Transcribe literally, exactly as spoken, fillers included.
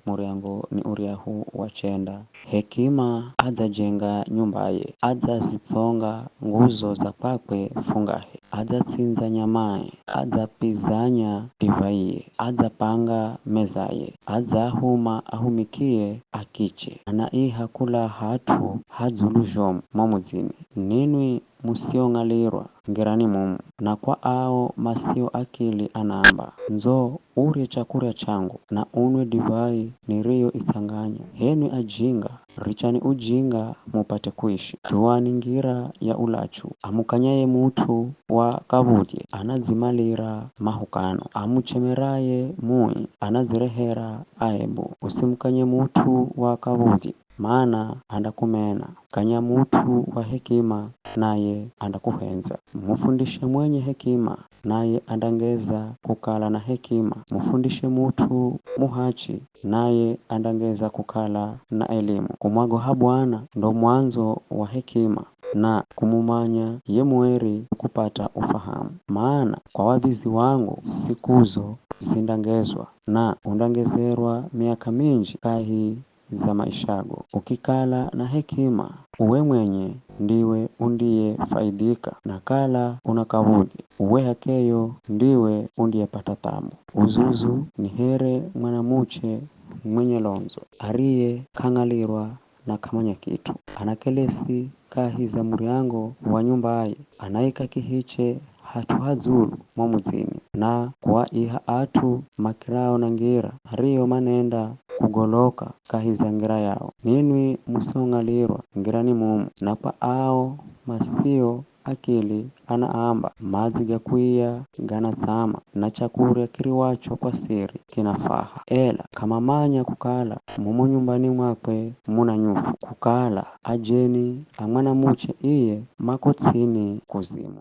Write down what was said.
Muryango ni uryahu wa chenda. Hekima adzajenga nyumbaye, adzazitsonga nguzo za kwakwe fungahe, adzatsindza nyamaye, adzapizanya divaiye, adzapanga mezaye, adzaahuma ahumikie akiche, anaiha kula hat'u ha dzulu zhomu mo mudzini. Ninwi musiong'alirwa, ngirani mumu. Na kwa ao masio akili anaamba, ndzo urye chakurya changu, na unwe divai niriyoitsanganya. H'enwi ajinga, richani ujinga mupate kuishi. Dzuwani ngira ya ulachu, amukanyaye mut'u wa kav̱udhye, anadzimalira mahukano. Amuchemeraye mui, anadzirehera aebu. Usimukanye mut'u wa kav̱udhye, mana andakumena. Kanya mut'u wa hekima, naye andakuhendza. Mufundishe mwenye hekima, naye andangeza kukala na hekima. Mufundishe mut'u muhachi, naye andangeza kukala na elimu. Kumwagoha Bwana ndo mwandzo wa hekima, na kumumanya ye mueri kupata ufahamu. Mana kwa wav̱izi wangu sikuzo zindangezwa, na undangezerwa miaka minji kahi za maishago. Ukikala na hekima, uwe mwenye ndiwe undiyefaidhika, na kala una kav̱udhye, uwe h'akeyo ndiwe undiyepata thabu. Uzuzu ni here mwanamuche mwenye londzo, ariye k'ang'alirwa na k'amanya kit'u. Anakelesi kahi za muryango wa nyumbaye, anaika kihiche hat'u ha dzulu mo mudzini, na kuaiha at'u makirao na ngira, ario manenda kugoloka kahi za ngira yao. Ninwi musiong'alirwa, ngirani mumu. Na kwa ao masio akili anaamba, madzi ga kwiya gana tsama, na chakurya kiriwacho kwa siri kinafaha. Ela k'amamanya kukala mumo nyumbani mwakwe muna nyufu, kukala ajeni a mwanamuche iye mako ts'ini kuzimu.